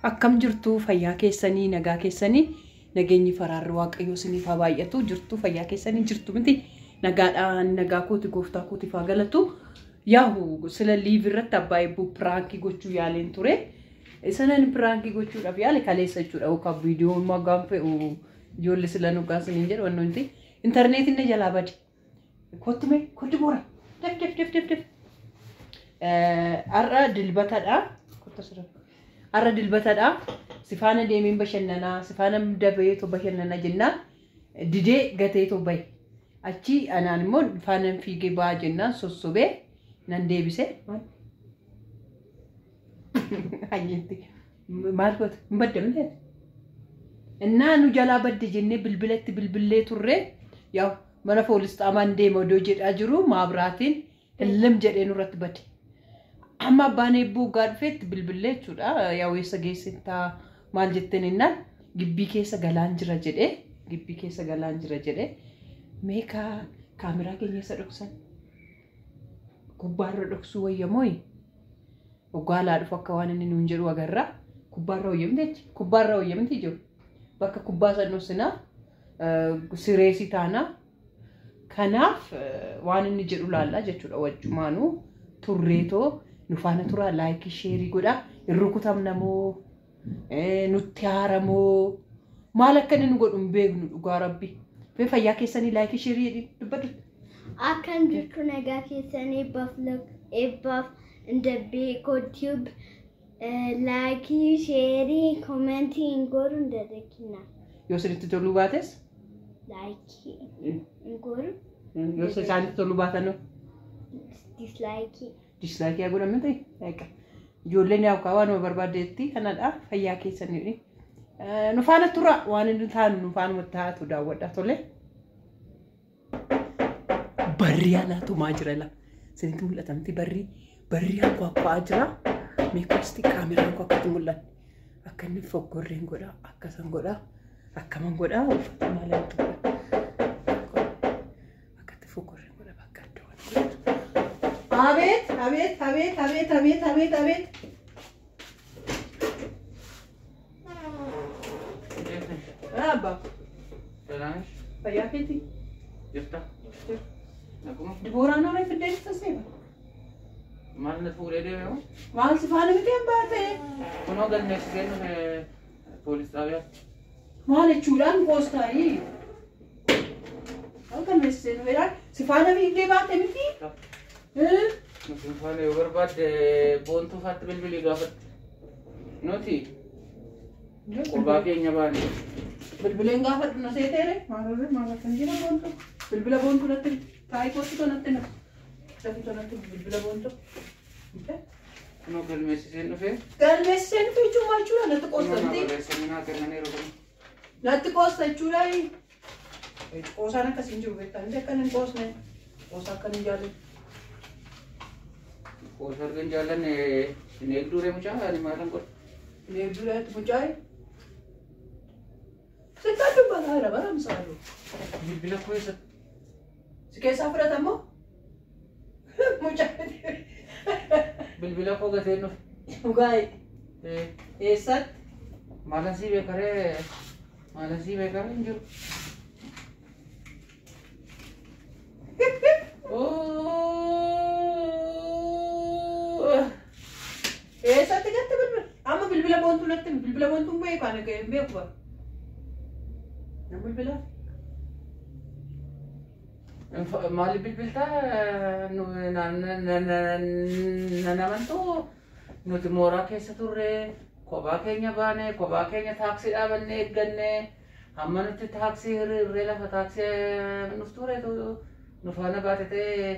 Akkam jirtu fayyaa keessanii nagaa keessanii nageenyi faraarri waaqayyoo isiniif haa baay'atu jirtu fayyaa keessanii jirtu miti nagaadhaan nagaa kooti gooftaa kootiif haa galatu. Yaahu sila liiv irratti abbaa eebbuu piraankii gochuu yaaleen ture. Sanan piraankii gochuudhaaf yaale kaleessa jechuudha yookaan viidiyoo immoo hagam fe'u ijoollee sila nugaa isiniin jedhu wanni nuti intarneetiin na jalaa bade. Kottu mee kottu boora def def def def def. Har'a dilbatadha. Kottu asirra. Har'a dilbatadha. Sifaana deemeen bashannanaa, sifaana dabeetoo bashannanaa jennaan didee gateetoo bahe. Achi anaan immoo faana fiigee ba'a jennaan sossobee nan deebise. Hayyeetti. Maal goota? Hin badde miti? Innaa nu jalaa badde jennee bilbilatti bilbillee turre yaa mana poolis xaamaan deema odoo jedhaa jiru maabiraatiin illim jedhee nurratti badde. Amma abbaan eebbuu gaa dhufeetti bilbillee jechuudha. Yaa eessa geessitaa maal jetteen innaan gibbii keessa galaan jira jedhee gibbii keessa galaan jira jedhee meekaa kaameraa keenya eessa dhoksan? Kubbaarra dhoksuu wayya mooyi? Hoggaa dhufu akka waan inni nuun jedhu agarra. Kubbaarra wayyamte jechi. Kubbaarra wayyamte jiru. Bakka kubbaa san dhoksinaa sireesii taanaa. Kanaaf waan inni jedhu laallaa jechuudha wajjumaanuu turreetoo nu faana turaa laayikii sheerii godhaa hin rukutamna moo nutti haaramoo maal akka inni nu godhu hin beeknu dhugaa rabbi. Fayyaa keessanii laayikii sheerii dubbadhu. Akkam jirtu nagaa keessanii eebbaaf Beekoo Tube laayikii sheerii koomentii hin godhu hin dagatinaa. Yoo isinitti toluu baates? Laayikii hin godhu. Yoo isaanitti toluu baatan Dislaayikii. Dislaayikii haa godhan miti? Ijoolleen yaa waanuma barbaaddeetti kanadha fayyaa keessanii. Nu faana tura waan inni taanu nu faanuma taatu daawwadha tole. Barri alaa tumaa jira la. Isinitti mul'ata miti barri barri hanqwaaqwaa jira. Meeqosti kaameraan koo akkatti mul'anne. Akka inni foggorreen godha akkasan godha akkaman godha uffata maalaan godha. Akkatti foggorreen godha bakka adda waan godhatu. Abeet abeet abeet abeet abeet abeet abeet. Abba. Fayyaa keetii? Jirta. Naguma. Dibooraan horee fiddee jirta seema. Maal na fuudhee deeme moo? Maal si faana miti hin baate? Kunoo galmeessisee dhufe poolis xaabiyaatti. Maal jechuudhaan qoostaayi? Maal galmeessisee dhufeedhaan si faana fiigdee baate miti? Nuti faana yoo barbaadde boontuu faatti bilbilii gaafatte. Nuti qurbaa keenya baane. Bilbileen gaafadhu na seeteere? Maal maal akkan jira boontuu? Bilbila boontuu natti taa'ii kootti tonatti na. Dafii tonatti bilbila boontuu. Kunoo galmeessiseen dhufe. Galmeessisee dhufe jechuun maal jechuudha? Natti Kunoo qoosta naa miti? barreessanii naa kennaniiru kun. Natti qoosta jechuudha. Qoosaan akkasiin jiru beektaa miti akkan hin qoosne. Qoosaa akkan hin jaallanne. Qoosa argan jaallanne hin eegduure mucaa ani maalan godha. Hin eegduudha mucaa. Sittaan dubbataa jira bara misaalu. Bilbila koo eessatti? Si keessaa fudhatamoo? Mucaa. Bilbila koo gateen dhufe. Dhugaa'e. Eessatti? Maalan sii beekaree maalan sii beekaree hin jiru. Eessatti gatte bilbila? Amma bilbila boontuu natti bilbila boontuu hin beeku ani hin beeku bara. Nan bilbilaa? Maali bilbiltaa nan amantuu nuti mooraa keessa turre kophaa keenya baane kophaa keenya taaksii dhaabannee eegganne hamma nuti taaksii hirree lafa taaksii nuf turetu nu faana baate ta'ee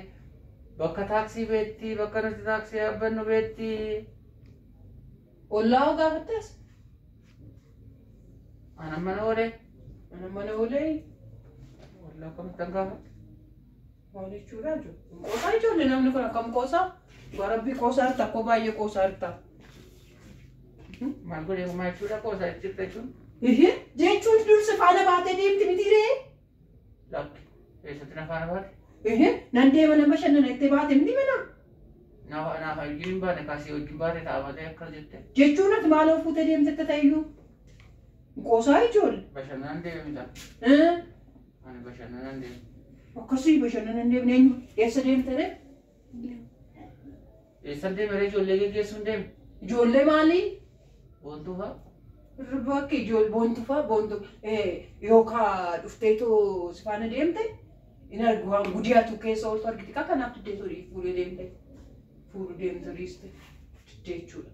bakka taaksii beetti bakka nuti taaksii yaabbannu beetti. Ollaa hoo gaafattes? Ana mana oolee. Ana mana oolee. Ollaa akkamittan gaafadha? Maal jechuudha jechuudha. Qoosaa ijoollee namni kun akkam qoosaa? Dhugaa rabbii qoosaa jirta akkoo baay'ee qoosaa jirta. Maal godhee maal jechuudha qoosaa jirta jechuun? Jechuun dursi faana baatee deemti miti ree? Lakki eessatti na faana baate? Nan deema nan bashannana jettee baate miti mana? Naaf wajjin hin baane kaasii wajjin baate ta'a malee akkas jette. Jechuun ati maaloo fuutee deemte ta'eyyuu. Qoosaa ijoollee. Bashannanaan deeme mita. Ani bashannanaan deeme. Akkasii bashannanaan deemne eenyu eessa deemte ree? Eessan deeme ree ijoollee geggeessuun deeme? Ijoollee maalii? Boontuu fa'a? Bakki ijoollee boontuu fa'a boontuu yookaan dhufteetoo si faana deemte in argu waan gudiyaatu keessa ooltu argiti kaa kanaaf diddeetoo fuudhee deemte fuudhuu deemte dhiiste jechuudha.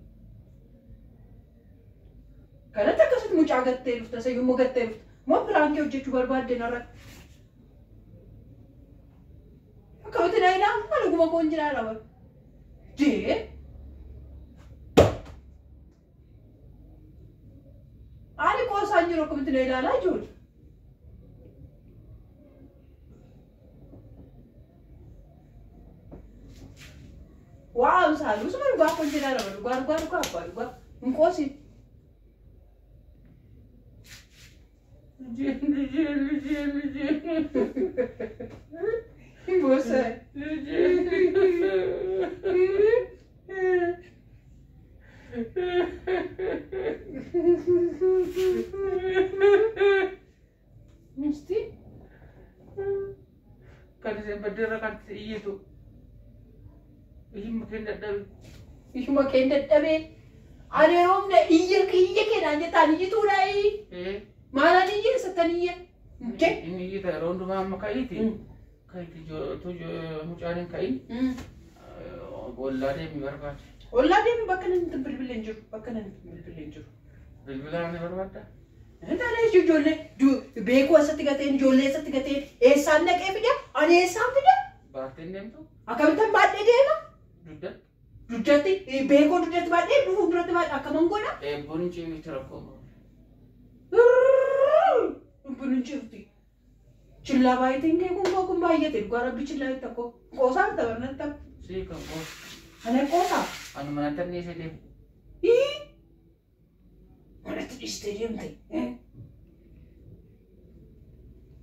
Kanatti akkasitti mucaa gattee dhufta sayyummoo gattee dhufta moo piraankii hojjechuu barbaadde narra. Akkamitti na ilaalu maal oguma koon jira raba. Jee. Ani qoosaan jiru akkamitti na ilaalaa ijoollee. Waa amsaalu suma dhugaa koon jira raba dhugaa dhugaa dhugaa abbaa dhugaa hin qoosin. Lijee lijee lijee. Bosa. Lijee. Musti? Kan isheen baddeerra kan iyyitu. Ishuma kee dadhabe. Ishuma kee dadhabe. Ani yeroo humna iyya iyya keenaan jettaan iyyituudha. Maalaan iyya eessattan iyya? Inni iyyita yeroo hundumaa amma ka'iiti. Ka'iiti mucaan hin ka'in. Ollaa deemi barbaade. Ollaa deemi bakka namni bilbilee hin jiru. Bakka namni bilbilee hin jiru. Bilbila ni barbaadda? Taanaa ijoollee beekuu eessatti gateen ijoollee eessatti gateen eessaan dhaqee fida ani eessaan fida? Baatteen deemtu? Akkamittan baadhee deema? Dugdatti? Dugdatti beekoo dugdatti baadhee fuulduratti baadhee akkaman godha? Eebboon hin ciifti rakkoo. Eebboon hin ciifti. Chillaa baay'ateen kee kun kun baay'ate dhugaa rabbi chillaa itti akkoo qoosaa tapha tapha. Sii kan qoosa. Ana qoosaa? Ani manatti anniisee deema. Manatti dhiistee deemte.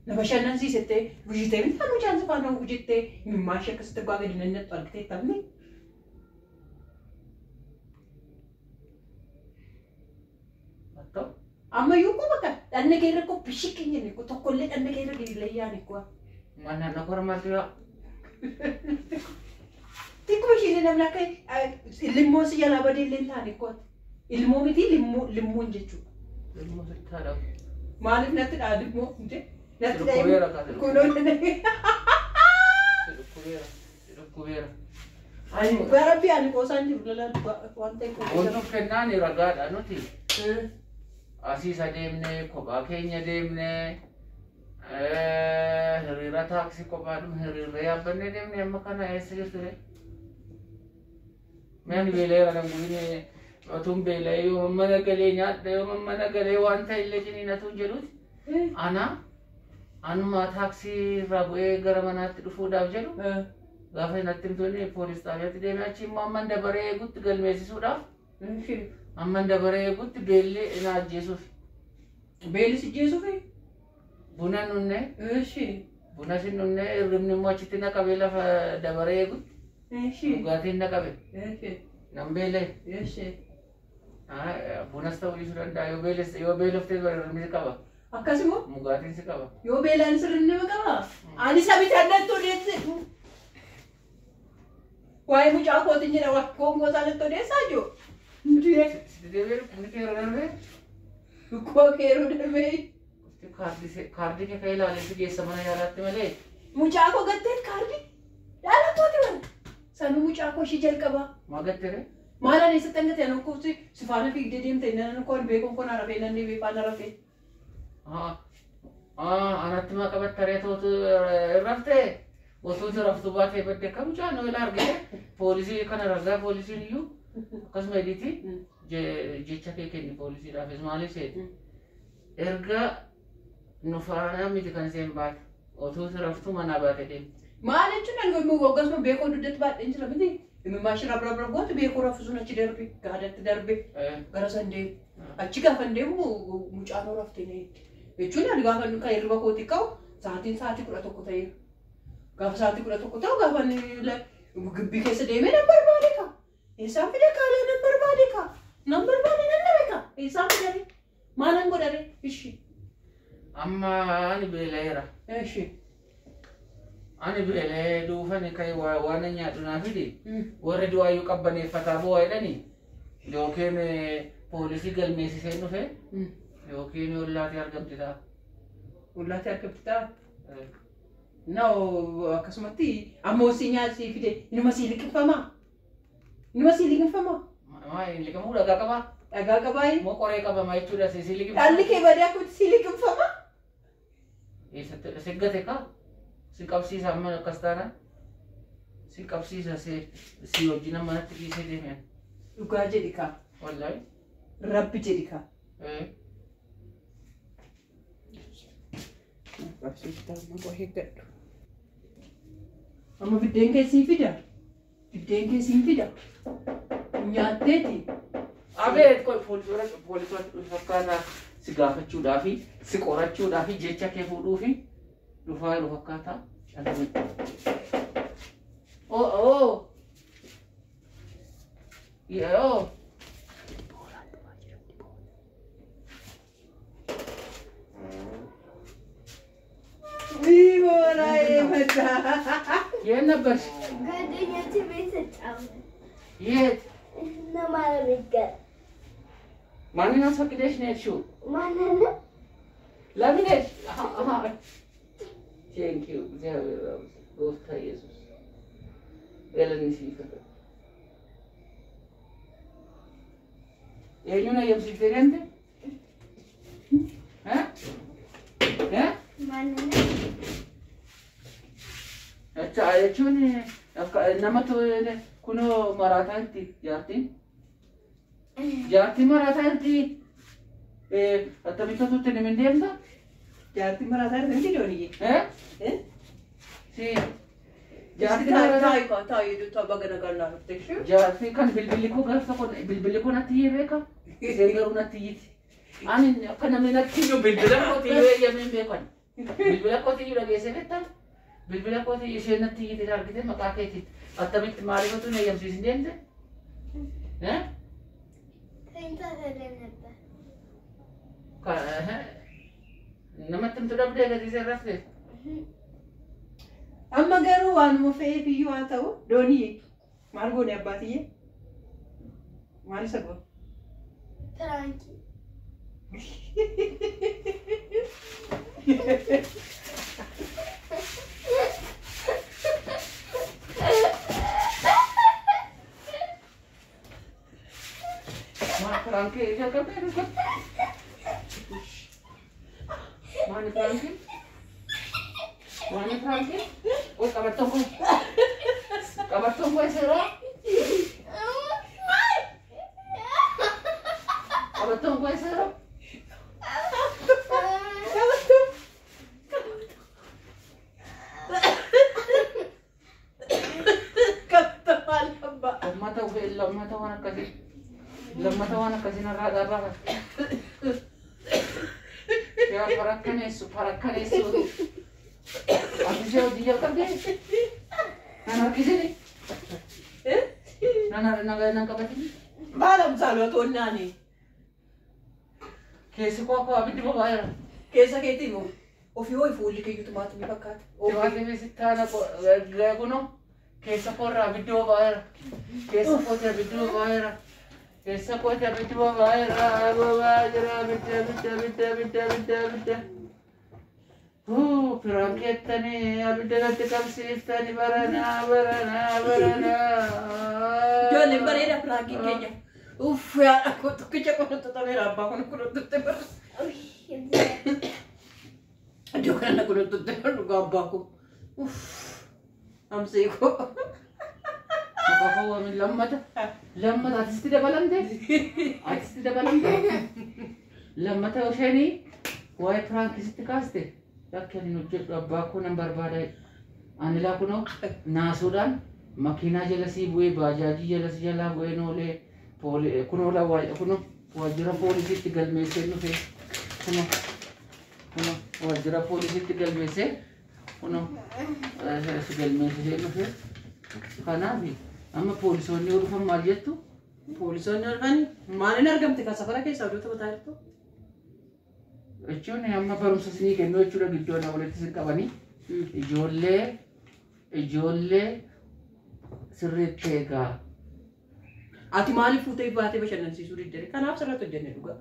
Na bashannansiisettee hojjetee miti kan mucaan si faana hojjettee mimmaa ishee akkasitti dhugaa gadi nannattu argitee taphni. Ammayyuu koo bakka dhanna kee irra koo bishii keenya ni tokkollee dhanna kee irra gadi layyaa koo. Mana na kormaatu yaa. Xiqquma isheen namni akka limmoo si jalaa badee illee hin taane koo. Ilmoo miti limmoo limmoon jechuudha. Ilmoo sitti haadhamu. Maaliif natti dhaa limmoo jee? Natti Dhukkubeera kaase. Kunoo Dhukkubeera. Dhukkubeera. Dhugaa rabbii ani qoosaan jiru lalaa dhugaa waan ta'e qoosaan. Boontuuf kennaan ragaadha nuti. Asiis adeemnee kophaa keenya deemnee hiriira taaksii kophaadhuma hiriirra yaabbannee deemnee amma kana eessa jirtu ree? Mee ani beela'eera nan gubine otuun beela'ee yoo mana galee nyaadha yoo mana galee waan ta'e illee ciniinatuun jedhuuti. Ana anuma taaksii irraa bu'ee gara manaatti dhufuudhaaf jedhu gaafa natti himtoonni poolis xaabiyaatti deemee achi immoo amman dabaree eegutti galmeessisuudhaaf amman dabaree eegutti beelli na ajjeesuuf. Beelli si ajjeesuufi? Buna nunne. Buna si nunne hirribni immoo achitti na qabee lafa dabaree eegutti. Dhugaatiin na qabe. Nan beela'e. Bunas ta'uu dhiisuu danda'a yoo beeloftee hirribni si qaba. Akkasuma? Dhugaatiin si qaba. Yoo beelaan sirri nama qaba. Ani sabicha natti odeesse. Waa'ee mucaa kootiin jedha waa koongoo isaa natti odeessaa jiru. Sitti deebi'ee dhukkubni kee yeroo darbee? Dhukkuba kee yeroo darbee? Kaardii kee kan ilaalee si geessa mana yaalaatti malee. Mucaa koo gatteet kaardii? Dhaala kooti mana. Sanuu mucaa koo ishee jalqabaa. Maa gattee ree? Maalaan eessatti hanga ta'e anoo si faana fiigdee deemte nan koo beekuun koo na rafee nan dhibee faana rafee. Anatti maa qabatta ree tootu raftee otuutu raftu baatee badde akka mucaa noo ilaa argite poolisii kana ragaa poolisiin iyyuu akkasuma ediiti jecha kee kenni poolisiidhaafis maaliif seeti erga nu faana miti kan isheen baate otuutu raftu manaa baate deemte. Maal jechuun ani akkasuma beekoo dugdatti baadheen jira miti. Imimmaa rab rab rab gootu beekoo raffisuun achi darbe gaadatti darbe gara san deemu. Achi gaafa deemu mucaan raftee na eegde. Jechuun ani gaafa kan hirriba kootii ka'u sa'aatiin sa'aatii 11 ta'eera. Gaafa sa'aatii 11 ta'u gaafa Gibbii keessa deemee nan barbaade ka. Eessaan fide kaalee nan barbaade ka. Nan barbaade nan dhabe ka. Eessaan fidare? Maalan godhare? Ishi. Amma ani beela'eera. Ishi. Ani beela'ee duufani kai waan nyaadhu naa fidi. Warri du'aayyuu qabbaneeffataa bu'aa jedhani. Yookiin poolisii galmeessisee dhufe yookiin ollaatti argamti ta'a. Ollaatti argamti ta'a. No, akkasumatti ammoo si nyaata si fide inuma si liqimfamaa. Inuma si liqimfamaa. Maa liqimuu dhagaa qabaa? Dhagaa qabaa. Moo qoree qabama jechuudha si liqimfama. Dhalli kee badee akkamitti si liqimfama? Eessatti si gate kaa? Si qabsiisa amma akkas taana? Si qabsiisa si wajjin manatti dhiisee deemee. Dhugaa jedhi kaa. Wallaahi. Rabbi jedhi kaa. Qabsiiftaa amma koo eeggadhu. Amma biddeen kee sii fida. Biddeen kee sii fida. Nyaatteeti. Abeet koi poolisoota fakkaata si gaafachuudhaafi si qorachuudhaafi jecha kee fuudhuufi dhufaa jiru fakkaata. Oo oo. Yoo. የት ነበርሽ? ጓደኞቼ ቤት ስጫወት። የት? እነ ማለቤት ጋር። ማንን አስፈቅደሽ ነው የሄድሽው? ማንንም። ለምን ሄድሽ? ቴንክ ዩ እግዚአብሔር ጎፍታ ኢየሱስ ገለኒ ሲፈ eenyuun ayyamsiiftee deemte? ማንንም። Jechuun namatu kunoo maraataa jirti jaartiin. Jaartiin maraataa jirti. Attamitti otuutti ni deemta? Jaartiin maraataa jirti miti dooniyye. Si. Jaartiin maraataa. Taayi kaa taayi iddoo baga nagaan naa dhufte ishee. Jaartiin kan bilbilli koo gaaf tokko bilbilli koo natti iyyee beeka. Isheen garuu natti iyyiti. Ani akka namni natti iyyu bilbila kootii yoo eeyyameen beekan. Bilbila kootii iyyuu dhageessee beektaa? Bilbila kootii isheen natti iyyite argite maqaa keetiin. Attamitti maaliif otuu hin eeyyamsiisin deemte? ተኝታ ስለነበር። Namatti himtu dhabdee gatii seerrafte. Amma garuu waanuma fe'eef iyyuu haa ta'u dooniyye maal goone abbaatiyye? Maal isa goone? Prank. Maal piraankii jalqabdee dhufe? Maali piraankii? Maali piraankii? Ol qabattoon kun qabattoon kun seeraa? Qabattoon kun seeraa? Qabattoon maal abbaa? Lammata lammata waan akkasii lammata waan akkasii narraa dhaabaa. Yaa farakkaneessu farakkaneessu. Ati ishee hojii jalqabdee? Nan harkisini? Nan nan qabatini? Maal amsaalu otoo naani? Keessi koo akkoo abiddi boba'eera. Keessa keetii moo? Ofii hooyi fuulli keeyyutu maatii fakkaata. Timaatimii sittaana kunoo keessa koorraa abiddi boba'eera. Keessa kooti abiddi boba'eera. Keessa kooti abiddi boba'eera. Boba'aa jira abiddi abiddi abiddi abiddi abiddi abiddi. Piraankeettanii abidda natti qabsiiftanii baranaa baranaa baranaa. Ijoolleen bareeda piraankiin keenya. Uff yaadha koo tokkicha kunuuntuttameera abbaa kun kunuuntutte bara. Iddoo kana kunuuntutte bara dhugaa abbaa koo. Uff amsee koo. Maqaa koo waamin lammata lammata atisti dabalamte atisti dabalamte lammata isheenii waa'ee piraankisitti kaaste lakki ani hojjedhu abbaa koo nan barbaada ani laa kunoo naasuudhaan makiinaa jala sii bu'ee baajaajii jala si jalaa bu'ee noolee kunoo laa kunoo waajjira poolisiitti galmeessee dhufe kunoo kunoo waajjira poolisiitti galmeessee kunoo si galmeessisee dhufe. Kanaaf amma poolisoonni yoo dhufan maal jettu? Poolisoonni dhufan maaliin argamte kan safara keessaa oduu taphataa jirtu? Jechuun amma barumsa isinii kennu jechuudha gidduu na walitti isin qabanii. Ijoollee sirriitti eegaa. Ati maaliif fuutee baatee bashannansiisuu diddere? Kanaaf sirratti hojjenne dhugaa.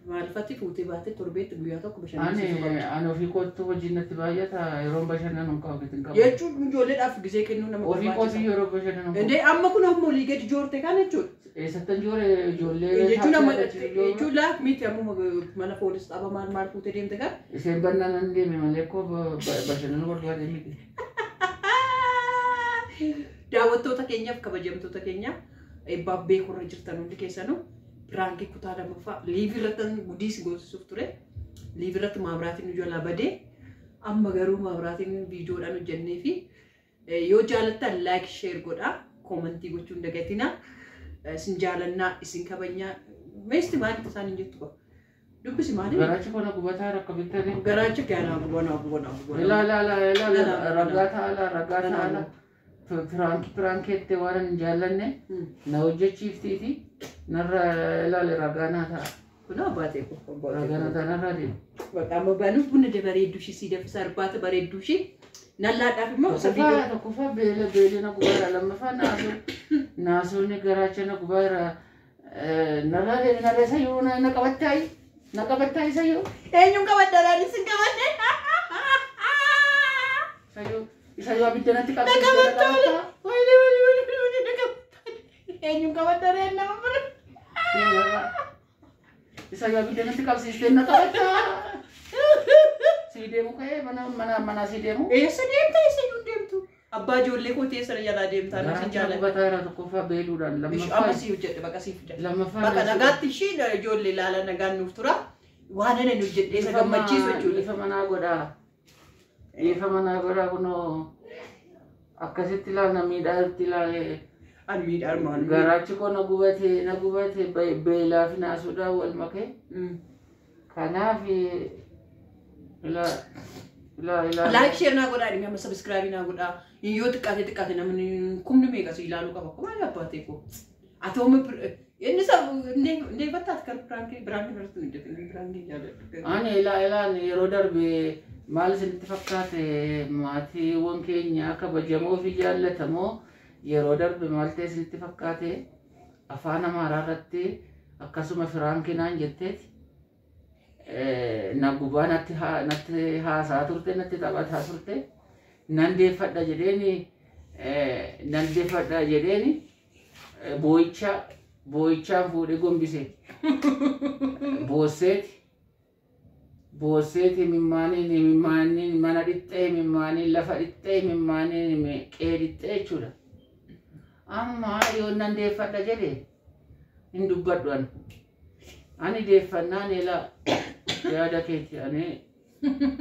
Maaliif ati fuutee baatee torbeetti guyyaa tokko bashannansiisuu qabda? Ani ofii kootu hojiin natti baay'ata yeroon bashannanu hin qabu hin qabu. Jechuun ijoolleedhaaf gisee kennuu nama Ofii kootii barbaachisa. yeroo bashannanu hin qabu. Indee amma kun ammoo olii gadi joorte kan jechuudha. Eessattan joore ijoollee Jechuun amma taaksii ijoollee. jechuun laaf miti amma mana poolis xaba maal maal fuutee deemte kan. Isheen bannaan nan deeme malee koo bashannanuu barbaade miti. Daawwattoota keenyaaf kabajamtoota keenya eebbaaf beekurra jirtan hundi keessanuu piraankii kutaa lammaffaa liivii irratti gudiis goosisuuf ture. Liivii irratti maabiraatiin nu jalaa badee amma garuu maabiraatiin viidiyoodhaan hojjennee fi yoo jaalattan like share godhaa koomantii gochuu hin dagatinaa. Isin jaalannaa isin kabajnaa meesti maalitti isaan hin jettu qaba. Dubbisi maali? Garaachi koo na gubataa rakka bittanii. Garaacha kee anaa gubanaa gubanaa gubanaa. Ilaa ilaa ilaa ilaa ilaa ragaa ta'ala ragaa ta'ala. Piraankeettee waan hin jaallanne na hojjechiiftiiti narra ilaale ragaa naa ta'a. Kun abbaatee koo. Ragaa naa ta'a narraa deema. Bakka amma banuuf buna bareedduu ishii sii danfisa irbaata bareedduu ishii nallaadhaaf immoo isa viidiyoo. Tokkoffaa beela beela na gubaara lammaffaa naasuu naasuun garaacha na gubaara narraa deema narra isayyuu na qabattaayi na qabattaayi isayyuu Eenyuun qabadda naan isin qabadde? isayyuu isayyuu abidda natti Na qabsiiste na qabattaa. qabattaa. Wayii wayii wayii wayii na qabattaa. Eenyuun qabadda reen nama bira? Isayyuu abidda natti qabsiiste na qabattaa. Sii deemu ka'ee mana mana mana sii deemu. Eessa deemta eessa iyyuu deemtu? Abbaa ijoollee kootii eessa jalaa deemtaa na sin Garaacha jaalladha. gubataa irraa tokkoffaa beeluudhaan Amma lammaffaa sii hojjedhe baqa sii fida. lammaffaa Baqa nagaatti ishii ijoollee ilaala nagaan nuuf tura. Waan ana nu hojjedhee isa gammachiisu jechuudha. Ifa manaa godhaa. Ifa manaa godhaa kunoo akkasitti ilaala miidhaa irratti ilaalee Ani miidhaa armaan. garaachi koo na gubate na gubate beelaa fi naasuudhaan wal makee kanaaf ilaa ilaa ilaa Like share naa godhaa dhimma subscribe naa godhaa. Yoo xiqqaate xiqqaate namni kumni meeqa si ilaaluu qaba. Kuma abbaatee koo. Ati hooma inni sa ndeeffattaat kan piraankii biraankii irratti nu hojjetu piraankii jaalladhu. Ani ilaa ilaan yeroo darbe maal isinitti fakkaate maatiiwwan keenya kabajamoo fi jaallatamoo yeroo darbe maal ta'e isinitti fakkaate afaan amaaraa irratti akkasuma firaankinaan jetteeti na gubaa natti natti haasaa turte natti taphataa turte nan deeffadha jedheeni nan deeffadha jedheeni boo'icha boo'ichaan fuudhee gombise boosseeti. Boosseeti mimmaaniin mimmaaniin mana dhixxee mimmaaniin lafa dhixxee mimmaaniin qe'ee dhixxee jechuudha. Amma yoo nan deeffadha jedhe hin dubbadhu ani. Ani deeffannaan ilaa yaada keeti ani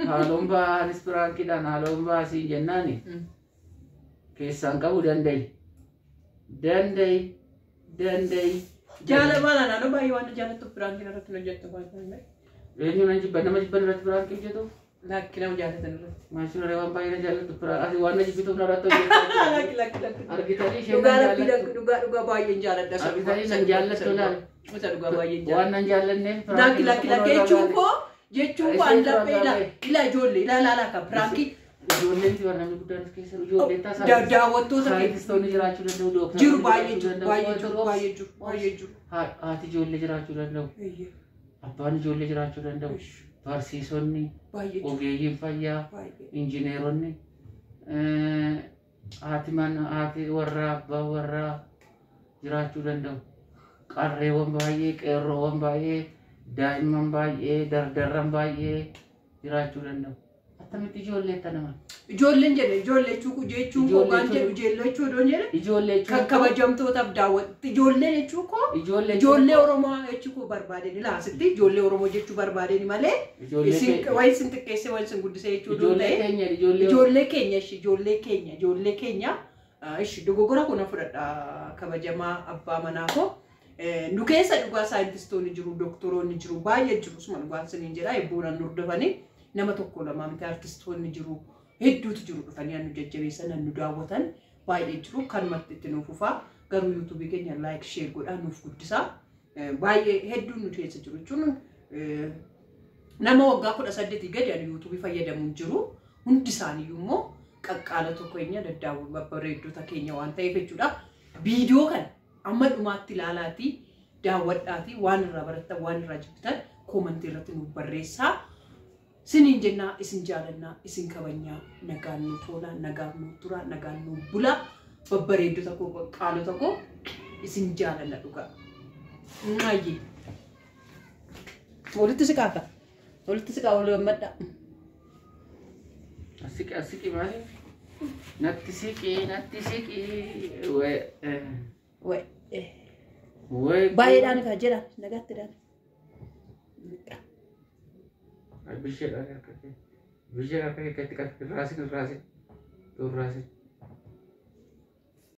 haaloon ba'aa anis piraankiidhaan haaloon ba'aa siin jennaani keessaan qabu danda'i. Danda'i danda'i. Jaala maala naannoo baay'ee waan jaallattuuf piraankii irratti nu hojjettu waan Eenyu nan jibba nama jibban irratti piraankii hojjetu? Lakki nama jaallatan irratti. Maashina waan baay'ee na jaallattu ati waan na jibbituuf narratti hojjettu. Lakki lakki lakki. Argitanii isheen Dhugaa nan rabbii jaallattu. dhugaa dhugaa baay'een jaalladha. Isa dhugaa Argitanii nan jaallattu laal. Isa dhugaa baay'een jaalladha. Waan nan jaallanneef Lakki lakki lakki jechuun koo jechuun koo an laphee ila ila ijoollee ila ilaala kan piraankii Ijoolleen ti namni guddaan as keessa jiru ijoolleen tasaa. Daawwattoota keenya Saayintistoonni jiraachuu danda'u dooktaroonni jiru baay'ee jiraachuu jiru danda'u. baay'ee jiru baay'ee jiru baay'ee jiru. Haati ijoollee jiraachuu danda'u. Abbaan ijoollee jiraachuu danda'u. Barsiisonni, Baay'ee jiru ogeeyyiin fayyaa, baay'ee. injineeronni, haati mana, haati warraa, abbaan warraa jiraachuu danda'u. Qarreewwan baay'ee, qeerroowwan baay'ee, daa'imman baay'ee, dardarran baay'ee jiraachuu danda'u. Attamitti ijoollee tana mana? Ijoolleen jedhe ijoollee jechuun jechuun koo waan jedhu ijoollee jechuu odoon jedhe Ijoollee kan jechuun kabajamtootaaf daawwatu ijoollee jechuun koo ijoollee ijoollee Oromoo jechuu koo barbaadeen ilaasitti ijoollee Oromoo jechuu barbaadeen malee ijoollee isin wayi isin xiqqeessee wayi isin guddisee jechuu odoon ijoollee ta'e keenya ijoollee ijoollee keenya ishi ijoollee keenya ijoollee keenya ishi dogoggora kuna fudhadha kabajamaa abbaa manaa koo. Nu keessa dhugaa saayintistoonni jiru doktoroonni jiru baay'ee jiru suma dhugaan siniin jedha ebboonaan nu hordofanii nama tokko lama miti artistoonni jiru hedduutu jiru dhufanii nu jajjabeessan nu daawwatan Baay'ee jiru kanumatti itti nuuf fufaa. Garuu yuutuubii keenya like share godhaa nuuf guddisaa. Baay'ee hedduun nu keessa jiru jechuun nama waggaa 18 gadi ani yuutuubii fayyadamu hin jiru. Hundi isaaniiyyuu immoo qaqqaalota keenya daddaawwan babbareeddota keenya waan ta'eef jechuudha. Viidiyoo kana amma dhumaatti ilaalaatii daawwadhaatii waan irraa barattan waan irraa jibbitan koomantii irratti nuuf barreessaa. Siniin jennaa, isin jaalannaa, isin kabajnaa, nagaan nuuf oolaa, nagaan nuuf turaa, nagaan nuuf bulaa, babbareeddota koo, qaqqaalota koo, isin jaalanna dhugaa. Maayyee. Walitti siqaaka. Walitti siqaa, wal gammadhaa. Asiqi asiqi maali? Natti siqi natti siqi. Wee. Wee. Wee. Baay'eedhaan kaa jedha nagaatti dhaan. Bisheedhaan harka kee. Bisheedhaan harka kee itti qabi. Raasin raasin. Raasin.